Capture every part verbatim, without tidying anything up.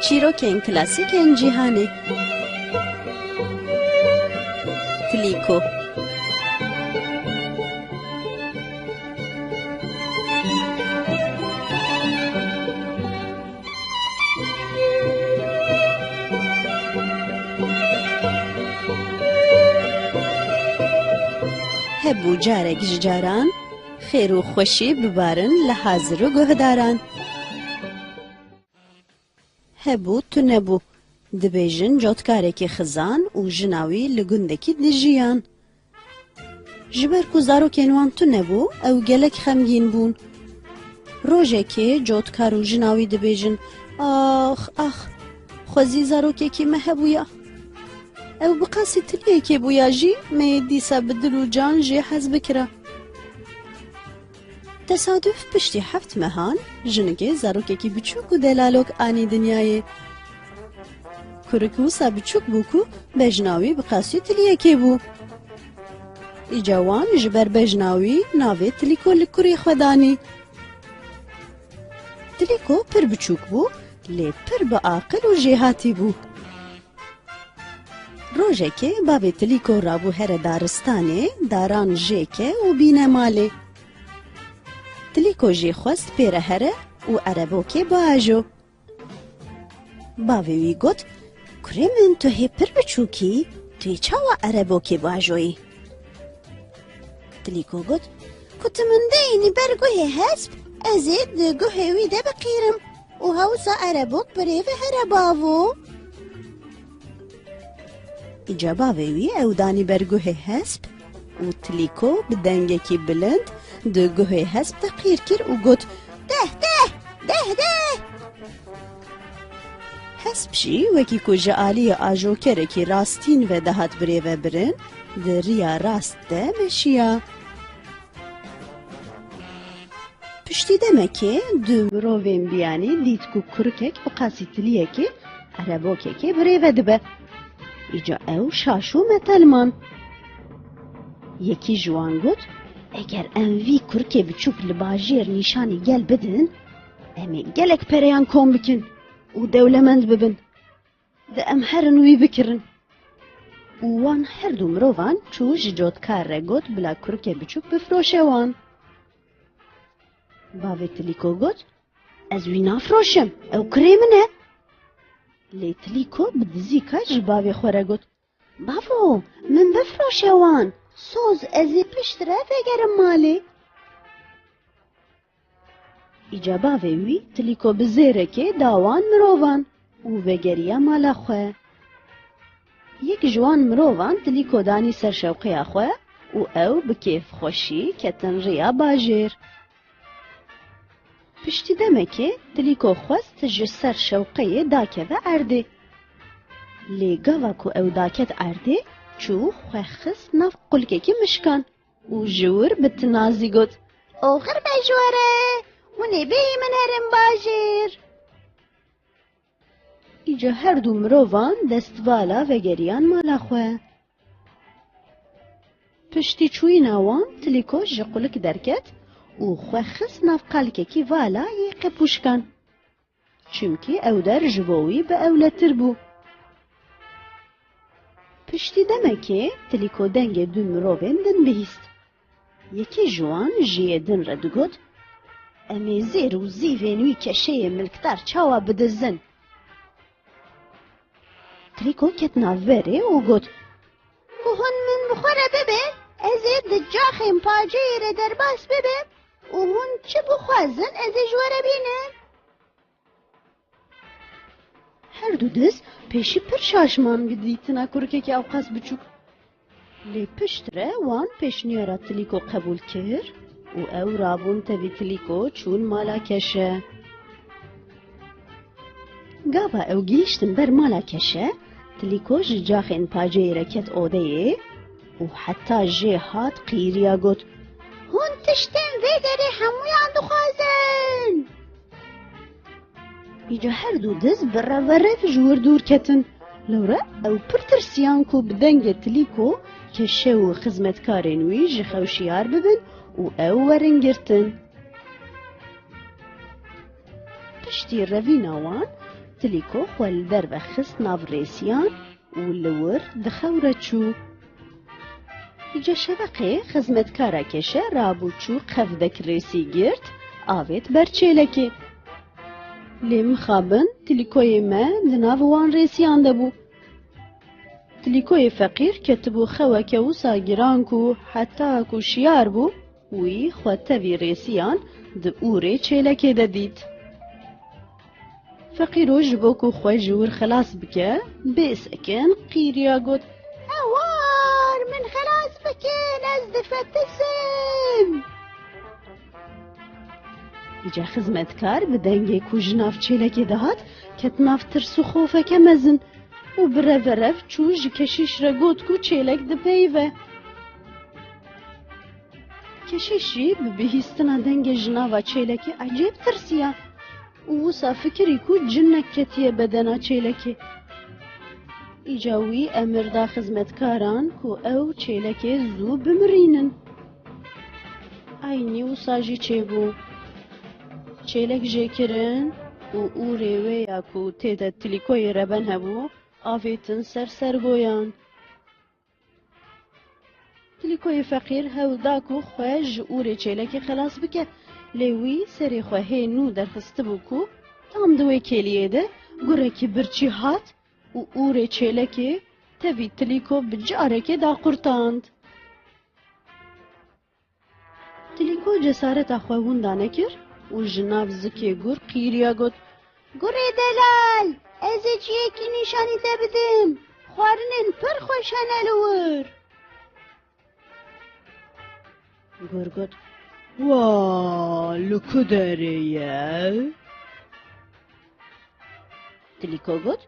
Çîrokên klasîk ên cîhanê. Tilîko. Hebû carek ji caran, xêr û xweşî bibarin li hazir û guhdaran. Hebû tune bû. Dibêjin cotkarekî xizan û jina wî li gundekî dijiyan. Ji ber ku zarokên wan tune bû, ew gelek xemgîn bûn. Rojekê cotkar û jina wî dibêjin, "Ax, ax, xwezî zarokekî me hebûya. Ew bi qasî tiliyekê bûya jî me yê dîsa bi dil û can jê hez bikira." Tesaduf piştî heft mehan jinikê zarokekî biçûk û delalok anî dinyayê. Kurik wisa biçûk bû ku bejna wî bi qasî tiliyekê bû. Îca wan ji ber bejna wî navê Tilîko li kurê xwe danî. Tilîko pir biçûk bû, lê pir bi aqil û jêhatî bû. Rojekê bavê Tilîko rabû here daristanê, daran jêke û bîne malê. Tilîko jî xwest pê re here û erebokê biajo. Bavê wî got, "Kurê min, tu hê pir biçûk î, tu yê çawa erebokê biajoyî?" Tilîko got, "Ku tu min deyînî ber guhê hesp, ez ê di guhê wî de biqîrim û hewsa erebok birêve here bavo." Îca bavê wî ew danî ber guhê hesp û Tilîko bi dengekî bilind di guhê hesp de qîr kir û got, "Deh, deh, deh, deh!" Hesp jî wekî ku ji aliyê ajokerekî rastîn ve dihat birêvebirin, di riya rast de meşiya. Piştî demekê du mirovên biyanî dît ku kurikek bi qasî tiliyekê erebokekê birêve dibe. Îca ew şaş û metel man. Yekî ji wan got, "Eger em vî kurikê biçûk li bajêr nîşanî gel bidin, em ê gelek pereyan kom bikin û dewlemend bibin. Di em herin wî bikirin." Û wan her du mirovan çû ji cotkar re got bila kurikê biçûk bifroşe wan. Bavê Tilîko got, "Ez wî nafroşim, ew kurê min e." Lê Tilîko bi dizîka ji bavê xwe re got, "Bavo, min bifroşe wan, soz ez ê piştre vegerim malê." Îca bavê wî Tilîko bi zêrekê da wan mirovan û vegeriya mala xwe. Yek ji wan mirovan Tilîko danî ser şewqeya xwe û ew bi kêfxweşî ketin riya bajêr. Piştî demekê Tilîko xwest ji ser şewqeyê dakeve erdê. Lê gava ku ew daket erdê, çû xwe xist nav qulkekî mişkan û ji wir bi tinazî got, "Oxir be ji we re, hûn ê bêyî min herin bajêr." Îca her du mirovan destvala vegeriyan mala xwe. Piştî çûyîna wan Tilîko ji qulik derket û xwe xist nav qalikekî vala yê qepûşkan. Çimkî ew der ji bo wî bi ewletir bû. Piştî demekê Tilîko dengê du mirovên din bihîst. Yekî ji wan ji yê din re digot, "Em ê zêr û zîvên wî keşeyê milkdar çawa bidizin?" Tilîko ket navberê û got, "Ku hûn min bi xwe re bibin, ez ê di caxên paceyê re derbas bibim û hûn çi bixwazin, ez ê ji we re bînim." Her du diz pêşî pir şaş man bi dîtina kurikekî ewqas biçûk. Lê piştre wan pêşniyara Tilîko qebûl kir û ew rabûn tevî Tilîko çûn mala keşe. Gava ew gihîştin ber mala keşe, Tilîko ji caxên paceyê re ket odeyê û heta jê hat qîriya got, "Hûn tiştên vê derê hemûyan dixwazin." Îca her du diz bi reverev ji wir dûr ketin. Lewre ew pir tirsiyan ku bi dengê Tilîko keşe û xizmetkarên wî ji xew şiyar bibin û ew werin girtin. Piştî revîna wan, Tilîko xwe li derve xist nav rêsiyan û li wir di xew re çû. Îca şeveqê xizmetkara keşe rabû çû qevdek rêsî girt, avêt ber çêlekê. Lê mixabin tilîkoyê me di nav wan rêsiyan de bû. Tilîkoyê feqîr ketibû xeweke wisa giran ku heta ku şiyar bû, wî xwe tevî rêsiyan di ûrê çêlekê de dît. Feqîro ji bo ku xwe ji wir xelas bike, bê sekin qîriya got, "Hewar, min xelas bikin, ez difetisim." Îca xizmetkar bi dengê ku ji nav çêlekê dihat, ket nav tirs û xofeke mezin û bi reverev çû ji keşîş re got ku çêlek dipeyive. Keşîş jî bi bihîstina dengê ji nava çêlekê ecêb tirsiya û wisa fikirî ku cinek ketiye bedena çêlekê. Îca wî emir da xizmetkaran ku ew çêlekê zû bimirînin. Eynî wisa jî çêbû. Çêlek jê kirin û ûrê wê ya ku tê de tilîkoyê reben hebû, avêtin ser sergoyan. Tilîkoyê feqîr hewl da ku xwe ji ûrê çêlekê xelas bike, lê wî serê xwe hê nû derxistibû ku tam di wê kêliyê de gurekî birçî hat û ûrê çêlekê tevî tilîko bi carekê daqurtand. Tilîko cesareta xwe winda nekir û ji nav zikê gur qîriya got, "Gurê delal, ez ê ciyekî nîşanî te bidim. Xwarinên pir xweş hene li wir." Gur got, "Wa, li ku derê ye?" Tilîko got,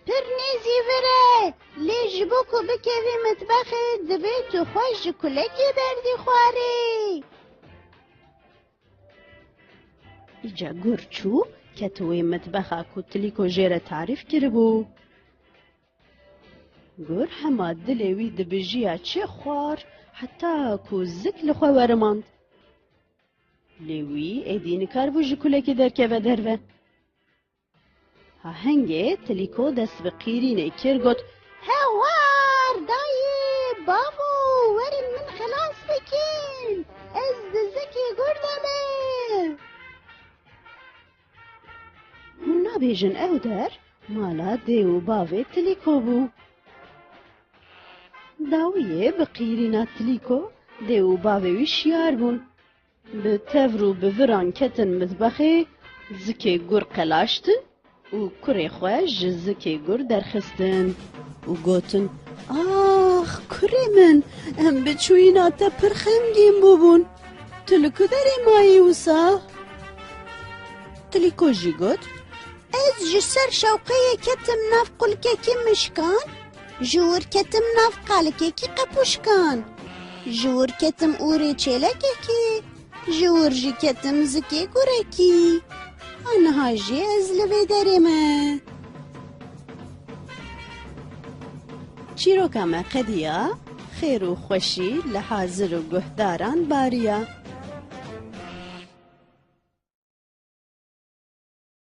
"Pir nêzî vir e, lê ji bo ku bikevî mitbexê, divê tu xwe ji kulekê berdî xwarê." Îca gur çû, ket wê mitbexa ku Tilîko jê re tarîf kiribû. Gur hema dilê wî dibijiya çi xwar, heta ku zik li xwe werimand. Lê wî êdî nikaribû ji kulekê derkeve derve. Ha hingê Tilîko dest bi qîrînê kir, got, "Hewar, dayê, bavo, werin min xilas bikin. Ez di zikê gur de me." Hûn nabêjin ew der mala dê û bavê Tilîko bû. Dawiyê bi qîrîna Tilîko dê û bavê wî şiyar bûn. Bi tevr û bi viran ketin mitbexê, zikê gur qelaştin û kurê xwe ji zikê gur derxistin û gotin, "Ax, kurê min, em bi çûyîna te pir xemgîn bûbûn. Tu li ku derê mayî wisa?" Tilîko jî got, "Ez ji ser şewqeyê ketim nav qulkekî mişkan, ji wir ketim nav qalikekî qepûşkan, ji wir ketim ûrê çêlekekî, ji wir jî ketim zikê gurekî. Ha niha jî ez li vê derê me." Çîroka me qediya, xêr û xweşî li hazir û guhdaran bariya.